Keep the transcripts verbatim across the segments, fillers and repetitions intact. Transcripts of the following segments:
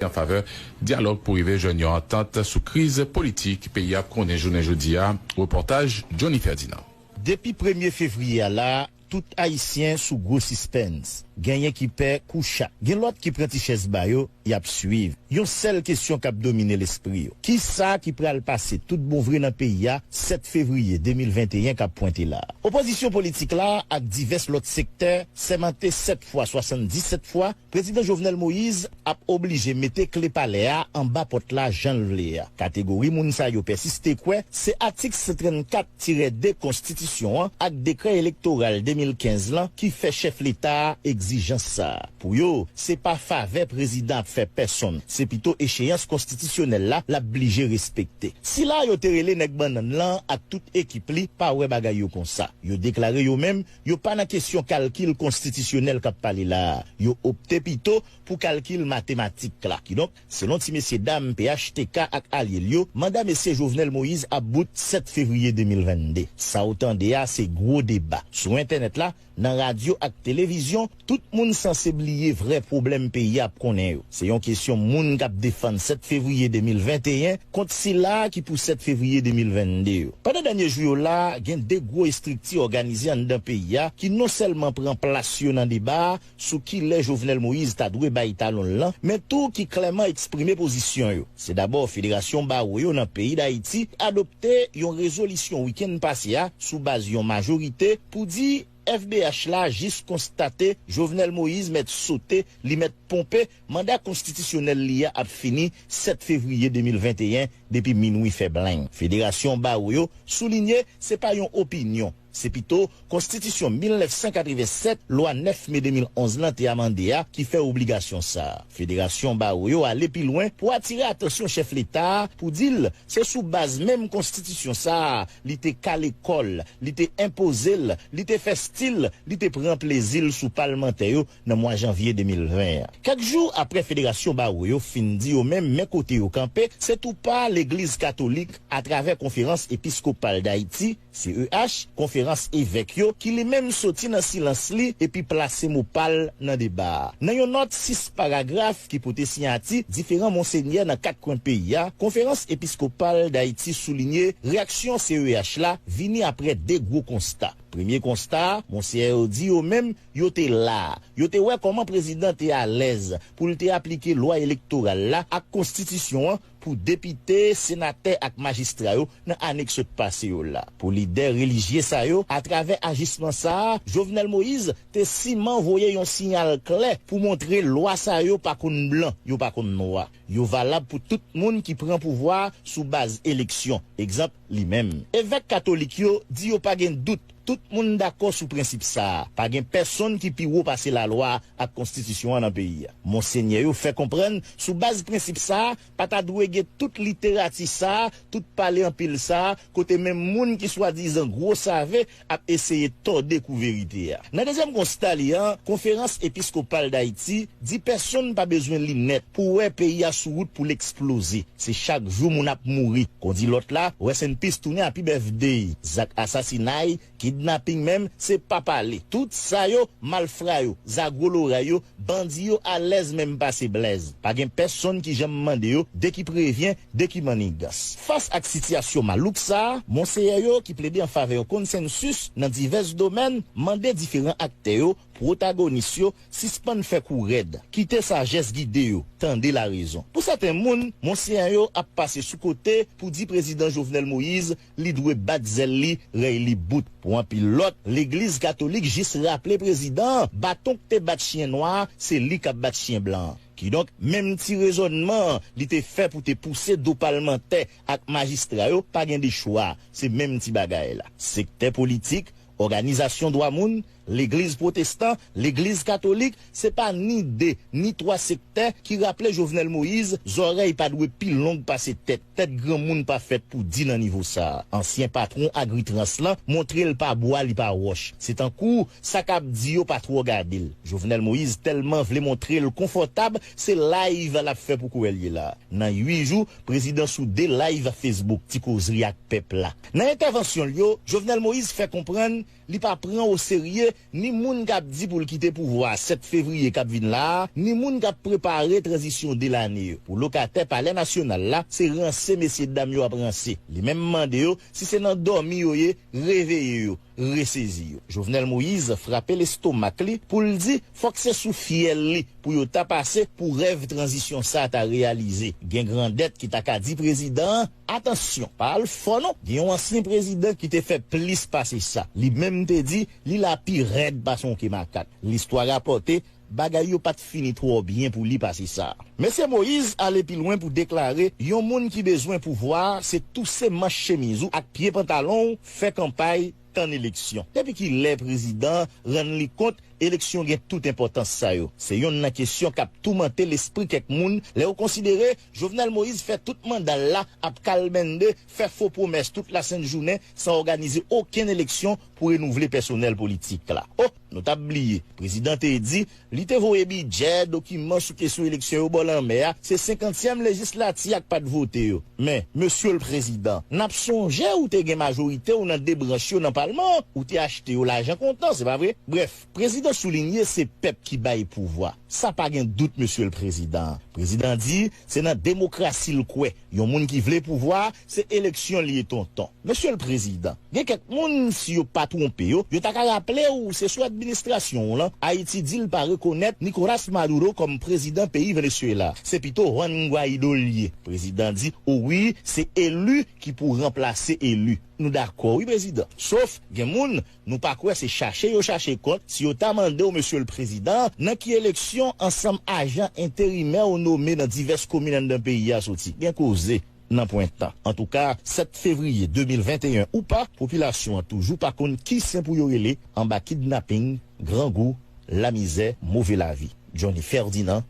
an favè dyalòg pou rive jwenn yon antant sou kriz politik peyi a ap konnen jounen jodi a. Repòtaj Johnny Ferdinand. Depi premye fevriye a la, tout Ayisyen sou gwo sispens. Genyen ki pè kou chat. Gen lòt ki pran ti chèz ba yo, y ap swiv. Yon sèl kesyon k ap domine lespri yo. Kisa ki pral pase tout bon vre nan peyi a sèt fevriye de mil venteyen k ap pwente la? Opozisyon politik la ak divès lòt sektè sèmante sèt fwa, swasanndisèt fwa, Prezidan Jovenel Moïse ap oblije mete kle palè a anba pòt la jan l vle a. Kategori moun sa yo pèsiste kwè se atik san trannkat tirè de konstitisyon an ak dekrè elektoral de mil kenz lan ki fè chèf Leta a egzijans sa a. Pou yo, se pa favè prezidan ap fè pèsonn, se pito echeyans konstitisyonèl la l ap blije respekte. Sila yo te rele nèg bannann lan ak tout ekip li pa wè bagay yo konsa. Yo deklare yo menm, yo pa nan kesyon kalkil konstitisyonèl k ap pale la a. Yo opte pito pou kalkil matematik la. Kidonk, selon ti mesye dam P H T K ak alye l yo, manda mesye Jovenel Moïse ap bout sèt fevriye de mil vennde. Sa w tande a, se gwo deba. Sou entènèt la, nan radyo ak televizyon, tout moun sanse bliye vrè pwoblèm peyi a ap konnen yo. Se yon kesyon moun k ap defann sèt fevriye de mil venteyen kont sila ki pou sèt fevriye de mil vennde yo. Pandan dènye jou yo la, gen de gwo estrikti òganize anndan peyi a ki non sèlman pran plas yo nan deba a sou kilè Jovenel Moïse ta dwe bay talon l lan, men tou ki klèman eksprime pozisyon yo. Se dabò Federasyon Bawo yo nan peyi Dayiti adopte yon rezolisyon wikenn pase a sou baz yon majorite pou di F B H la jis konstate Jovenel Moïse mèt sote, li mèt ponpe, manda konstitisyonèl li a ap fini sèt fevriye de mil venteyen depi minwi fè blenng. Federasyon Bawo yo soulinye se pa yon opinyon, se pito Konstitisyon mil nèf san katreven sèt, lwa nèf me de mil onz lan te amande a ki fè obligasyon sa a. Federasyon Bawo yo ale pi lwen pou atire atansyon chèf Leta a pou di l se sou baz menm konstitisyon sa a li te kale kò l, li te enpoze l, li te fè stil, li te pran plezi l sou palmantè yo nan mwa janvye de mil ven an. Kèk jou apre Federasyon Bawo yo fin di yo menm men kote yo kanpe, se tou pa Legliz Katolik atravè Konferans Episkopal Dayiti, C E H, Konferans Evèk yo, ki li menm soti nan silans li epi plase mo pa l nan deba a. Nan yon nòt sis paragraf ki pote siyati diferan monsenyè nan kat kwen peyi a, Konferans Episkopal Dayiti soulinye reyaksyon C E H la vini apre de gwo konsta. Premye konsta a, monsenyè yo di yo menm yo te la a. Yo te wè kòman prezidan te alèz pou l te aplike lwa elektoral la ak konstitisyon an pou depite, senatè ak majistra yo nan ane k sot pase yo la. Pou lidè relijye sa yo, atravè ajisman sa a, Jovenel Moïse te siman voye yon siyal klè pou montre lwa sa yo pa konn blan, yo pa konn nwa. Yo valab pou tout moun ki pran pouvwa a sou baz eleksyon, egzanp, li menm. Evèk katolik yo di yo pa gen dout, tout moun dakò sou prensip sa a. Pa gen pèsonn ki pi wo pase lalwa a ak konstitisyon an nan peyi a. Monsenyè yo fè konprann, sou baz prensip sa a, pa ta dwe gen tout literati sa a, tout pale anpil sa a, kote menm moun ki swadizan gwo save ap eseye tòde kou verite a. Nan dezyèm konsta li an, Konferans Episkopal Dayiti di pèsonn pa bezwen linèt pou wè peyi a sou wout pou l eksploze. Se chak jou moun ap mouri. Kondi lòt la, rest in peace tounen happy birthday. Zak asasinay, kidnaping menm, se pa pale. Tout sa yo, malfra yo, zagwo loray yo, bandi yo alèz menm pase blèz. Pa gen pèsonn ki janm mande yo de ki prevyen, de ki mannigans. Fas ak sitiyasyon malouk sa a, monsenyè yo ki plede an favè yon konsensis nan divès domèn mande diferan aktè yo, pwotagonis yo, sispann fè kou rèd, kite sajès gide yo, tande larezon. Pou sèten moun, monsenyè yo ap pase sou kote pou di prezidan Jovenel Moïse li dwe bat zèl li, rèy li bout. Pou anpil lòt, legliz katolik jis raple prezidan an, baton k te bat chyen nwa a, se li k ap bat chyen blan an. Kidonk, menm ti rezònman an li te fè pou te pouse do palmantè ak majistra yo, pa gen de chwa, se menm ti bagay la. Sektè politik, òganizasyon dwa moun, legliz pwotestan, legliz katolik, se pa ni de, ni twa sektè ki raple Jovenel Moïse, zòrèy pa dwe pi long pase tèt, tèt granmoun pa fèt pou di nan nivo sa a. Ansyen patwon Agritrans lan montre l pa bwa, li pa wòch. Se tankou sa k ap di yo pa twò gade l. Jovenel Moïse tèlman vle montre l konfòtab, se live l ap fè pou kwè l ye la. Nan uit jou, prezidan sou de live Facebook, Ti Kozri ak Pèp la. Nan entèvansyon l yo, Jovenel Moïse fè konprann li pa pran oserye Ni moun k ap di pou l kite pouvwa a sèt fevriye k ap vin la a, ni moun k ap prepare tranzisyon de lane yo. Pou lokatè Palè Nasyonal la, se ranse mesyedam yo ap ranse. Li menm mande yo si se nan dòmi yo ye, reveye yo, resezi yo. Jovenel Moïse frape lestomak li pou l di fòk se sou fyèl li pou yo ta pase pou rèv tranzisyon sa a ta reyalize. Gen grandèt ki ta ka di prezidan an, atansyon, pa al fò non. Gen yon ansyen prezidan ki te fè plis pase sa. Li menm te di li la pi rèd pase yon ke makak. Listwa rapòte, bagay yo pa t fini twò byen pou li pase sa. Mesye Moïse ale pi lwen pou deklare yon moun ki bezwen pouvwa a se touse manch chemiz ou ak pye pantalon w, fè kanpay, tann eleksyon. Depi ki lè prezidan an rann li kont eleksyon gen tout enpòtans sa yo? Se yonn nan kesyon k ap toumante lespri kèk moun lè yo konsidere Jovenel Moïse fè tout manda l la ap kalbennde, fè fo pwomès tout lasent jounen san òganize okenn eleksyon pou renouvle pèsonèl politik la. O, nou t ap bliye, prezidan te di li te voye bidjè, dokiman sou kesyon eleksyon yo bò lanmè a, se senkantyèm lejislati a k pa t vote yo. Men, mesye l prezidan, n ap sonje ou te gen majorite w nan de branch yo nan palman an, ou te achte yo lajan kontan, se pa vre? Brèf, prezidan soulinye se pèp ki bay pouvwa. Sa pa gen dout, mesye l prezidan an. Prezidan di se nan demokrasi l kwè. Yon moun ki vle pouvwa, se eleksyon l ye, tonton. Mesye l prezidan, gen kèk moun, si yo pa twonpe yo, yo ta ka raple w se sou administrasyon w lan Ayiti di l pa rekonèt Nicolas Maduro kòm prezidan peyi Venezuela. Se pito Juan Guaido l ye. Prezidan di, o wi, se eli ki pou ranplase eli. Nou dakò wi, prezidan. Sof, gen moun, nou pa kwè se chache yo chache kont si yo ta mande w, mesye l prezidan, nan ki eleksyon ansanm ajan enterimè w nome nan divès komin anndan peyi a soti. Gen koze. Nan pwen tan. Antouka, sèt fevriye de mil venteyen ou pa, popilasyon an toujou pa konn ki sen pou yo rele anba kidnaping, grangou, lamizè, move lavi. Johnny Ferdinand,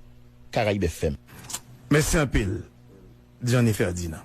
Caraïbes F M. Mèsi anpil, Johnny Ferdinand.